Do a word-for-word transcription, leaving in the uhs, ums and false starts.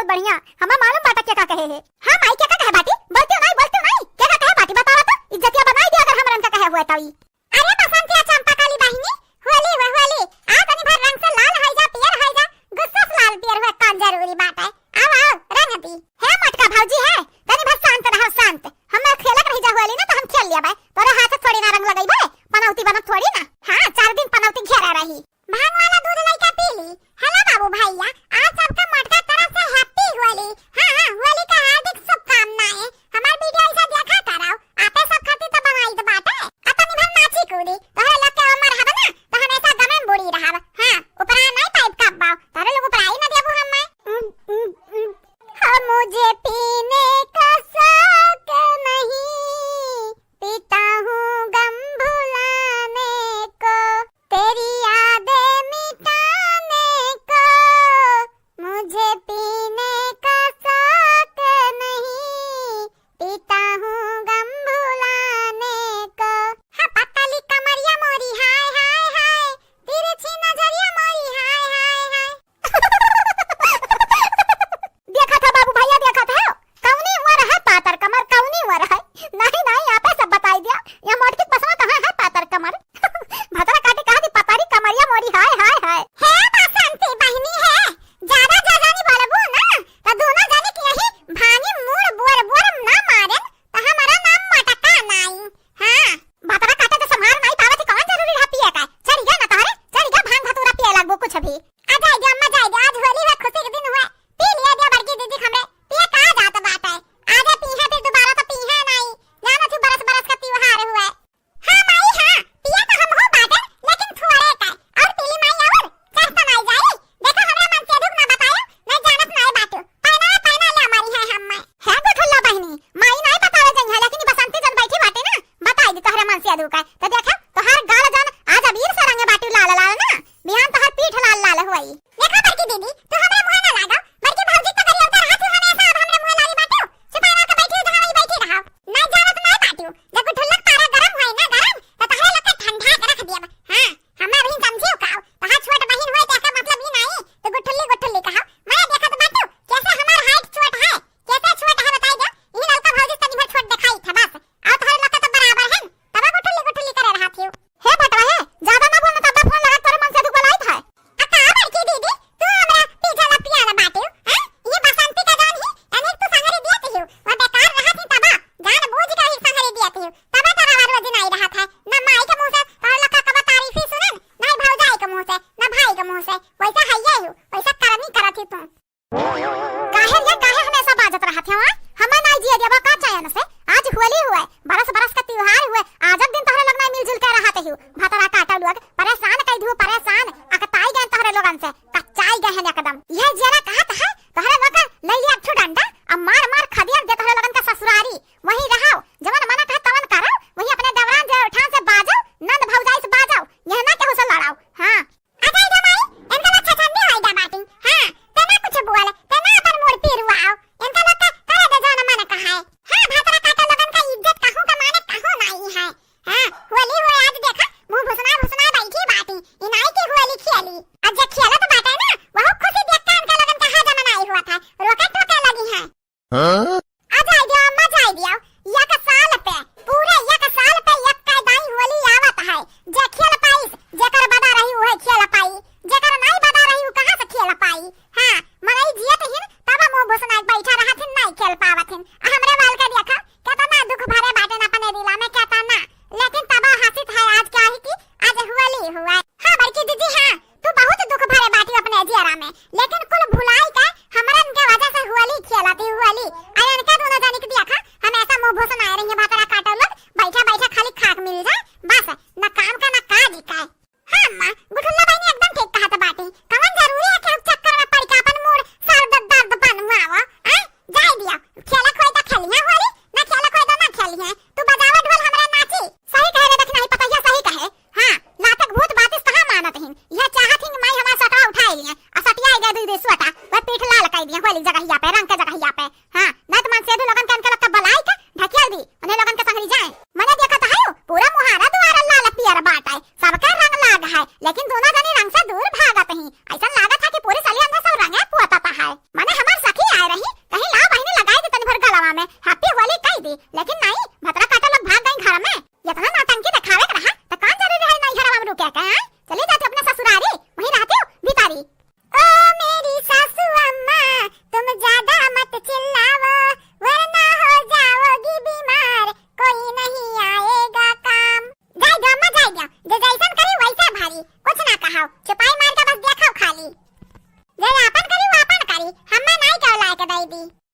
बढ़िया, हमें मालूम बाटे के का कहे है। हाँ माई, के का कहे बाटी? बोलती नहीं, बोलती नहीं। के का कहे बाटी, बतावा तो। इज्जतिया बनाई दिया अगर हमरन का कहे हुए तो ई। अरे बसंती आ चंपा काली बहिनी, होली हुए होली। आ तनी भर रंग से लाल है जा, पियर है जा, गुस्सा से लाल पियर हुए कौन जरूरी बात है। आओ, आओ, रंग दी। हे मोटका भौजी है, तनी भर शांत रहो, शांत। हम खेलत रही जा होली ना, तो हम खेल लिया बाय। तोरे हाथ से थोड़ी ना रंग लगई बे, पनौती बनत थोड़ी ना। हाँ, चार दिन पनौती घेरा रही। भांग वाला दूध लइका पी ली। हेलो बाबू भैया, आज सबका मोटका तरफ से happy होली। हाँ, हाँ, होली का हार्दिक शुभकामनाएं। हमार video ऐसा देखा करो, आपे सब खातिर तो बनाई तो बाटे। आ तनी भर नाची कूदी, तोहरे लोग के उम्र हवे ना, तो हमेशा गमे में बुड़ी रहब। हाँ, उपरा नहीं पाइब कब्बो, तोहरे लोग उपराई ना देबू हमें। हाँ, मुझे पीने का शौक नहीं, पीता हूँ गम भुलाने को, तेरी यादें मिटाने को, मुझे पीने का शौक नहीं, पीता हूँ गम भुलाने को। हाँ, पतली कमरिया मोरी हाय, हाय, हाय, तिरछी नजरिया मोरी हाय, हाय, हाय। देखत है बाबू भैया, देखत है, कौनी उम्र है पातर कमर, कौनी उम्र है? नहीं, नहीं, आपे सब बताई दिया, यह मोटकी पसवा कहाँ है पातर कमर? भतरा काटे कहा थी पतरी कमरिया मोरी हाय, हाय, हाय। हे बसंती बहिनी है, ज्यादा ज्यादा नहीं बोलबू ना, तो दोनों जने के यही भांगी मूड़ बोर बोर ना मारेन, तो हमारा नाम मोटका नाई। हाँ, भतरा काटे तो संभार नहीं पावे थी, कौन जरूरी रहा पिए का? चढ़ गया ना तोहरे, चढ़ गया भांग धतूरा पिए लगबू कुछ भी। आ जाए दे अम्मा, जाए दे, आज होली है, खुशी के दिन हुए। पी लिया दे बड़की दीदी हमरे, पिए का जात बात है। आजे पीहे फिर दोबारा तो पीहे नहीं। जाना थी बरस बरस का त्योहार हुए। हाँ माई हाँ, पिए तो हम हो बाटे, लेकिन थोड़े का। और पीली माई और, चढ़ तो नहीं जाई। देखो हमरा मन से दुख ना बतायो, मैं जानत नहीं बाटू। पहना, पहना ले हमारी है हम मैं। है गुठुल्ला बहिनी, माई नहीं बतावे जइहा, लेकिन ई बसंती जन बैठी बाटे ना, बताई दी तोहरे मन से दुख है। तो देखा, तोहार गाल जन आज अबीर से रंगे बाटू लाल लाल ना, बिहान तोहार पीठ लाल लाल हुई। देखा बड़की दीदी, तू हमरे मुँहे ना लागो, बड़की भौजी तो गरियौता रहा, तू हमेशा अब हमरे मुँहे लागी बाटू। चुपाई मार के बैठी हो, जहाँ वही बैठी रहो। नहीं जानत नहीं बाटू, जब गुठुल्लक पारा गरम होई ना गरम, तो तहरे लोग के ठंडा के रख दियब। हाँ, हमें अभी समझियो का, तहार छोट बहिन होए तो एकर मतलब ई नहीं, तो गुठुल्ली गुठुल्ली कहा। मैं देखत बाटू, कैसे हमार height छोट है, कैसे छोट है बताई दे, ई ललका भौजी तनी भर छोट दिखाई था बस, और तहरे लोग के तो बराबर है, तब गुठुल्ली गुठुल्ली करे रहा थी। हे भटवा हे, ज्यादा ना बोलना, तब फोन लगा तोरे मन से दुख बोलाई था। आ का बड़की दीदी, तू हमरा पीछे लपिया ना बाटे, हैं? ये बसंती का जान ही, अनेक तू संगरी दियत ही, वो बेकार रहत ही तबा, जान बूझ के ही संगरी दियत ही, तबा तोरा रोज नहीं रहत है, ना माई के मुँह से तोहर लखा कबा तारीफी सुनन, ना ही भौजाई के मुँह से, ना भाई के मुँह से, वैसा है ये ही, वैसा करनी करत ही तू। काहे रे, काहे हमेशा बाजत रहत हवा? हमें नाई जिए देबा का चैन से? आज होली हुए, बरस बरस का त्योहार हुए, आज दिन तोहरे लोग नाई मिलजुल के रहत हियो। भतरा काटा लोग, परेशान कई दियो, परेशान, अकताई गए तोहरे लोगन से, कच्चाई गए हैं एकदम। यह जियरा कहत है, तोहरे लोग ले लिया एक ठो डंडा, अब मार मार खदिया दे तोहरे लोगन का ससुरारी, वहीं रहो, जवन मना कहे तवन करो, वहीं अपने देवरान जेठान से बाजो, नंद भौजाई से बाजो, यह ना केहू से लड़ाओ। हाँ। आ जाई गा माई, इनका ना छछंदी होई गा बाटी। हाँ, ते ना कुछ बोल, ते ना अपन मूड़ पीरुआओ। इनका लोग का करे दे जौन मन कहाए। हाँ, भतरा काटा लोगन का इज्जत कहूँ का माने कहूँ नाई है। हाँ, होली हुए आज देखा, मुँह भुसना भुसना बैठी बाटी। ई नाई की होली खेली। आज जे खेलत बाटे ना, वहू खुशी देख के इनका लोगन का हाजा मनाई हुआ था। रोके टोके लगी है। हाँ? आ जाए दियो, अम्मा जाए दियो। एक साल पे, पूरे एक साल पे एक कै दाई होली आवत है। जे खेल पाइस, जेकर बदा रही उहे खेल पाई, जेकर नाई बदा रही उ कहाँ से खेल पाई? हाँ, मनई जियत हिन, तब मुँह भुसना के बैठा रहत हिन, नाई खेल पावत हिन। आ हमरे बाल के देखा, केतना दुख भरे बाटेन अपने दिला में, केतना। लेकिन तब हंसित है आज क्या ही कि आज होली हुआ। हाँ बड़की दीदी, हाँ, तू बहुत दुख भरे बाटी अपने जियरा में, लेकिन कुल भुलाई के हमरन के वजह से होली खेलती होली। आ इनके दोनों जनी के देखा, हमेशा मुँह भुसनाए रही है, भतरा काटो लोग, बैठा बैठा खाली खाक मिल जाए, बस न काम का न काज का। हाँ अम्मा, गुठुल्ला बहिनी एकदम ठीक कहत बाटी। कवन जरूरी है कि हम चक्कर में पड़ के अपन मूड़ सर द-, दर्द बनवाओ, आय? जाए दिया, खेलक होई त खेलिहे होली, ना खेलक होई त ना खेलिहे। तू बजावा ढोल, हमरा नाची। सही कहे रे, देख नहीं पतैया सही कहे। हाँ, लातक भूत बातिस कहाँ मानत हिन। यह चाहत हिन कि माई हमार सटवा उठाए लिए, आ सटिया गए दुई दुई सोटा, वह पीठ लाल कई दिए होली जगहिया पे, रंग के जगहिया पे। हाँ, नहीं तो मनसेधु लोगन के इनके लोग के बलाई के ढकेल दी, उन्हें लोगन के संगरी जाए। मने देखत है, पूरा मुहारा दुआरा लाल पियर बाटे, सबके रंग लाग है, लेकिन दोनों जनी रंग से दूर भागत ही। ऐसा लागत है कि पूरी सलियन से सब रंगे पोतत है। मने हमार सखी आए दी।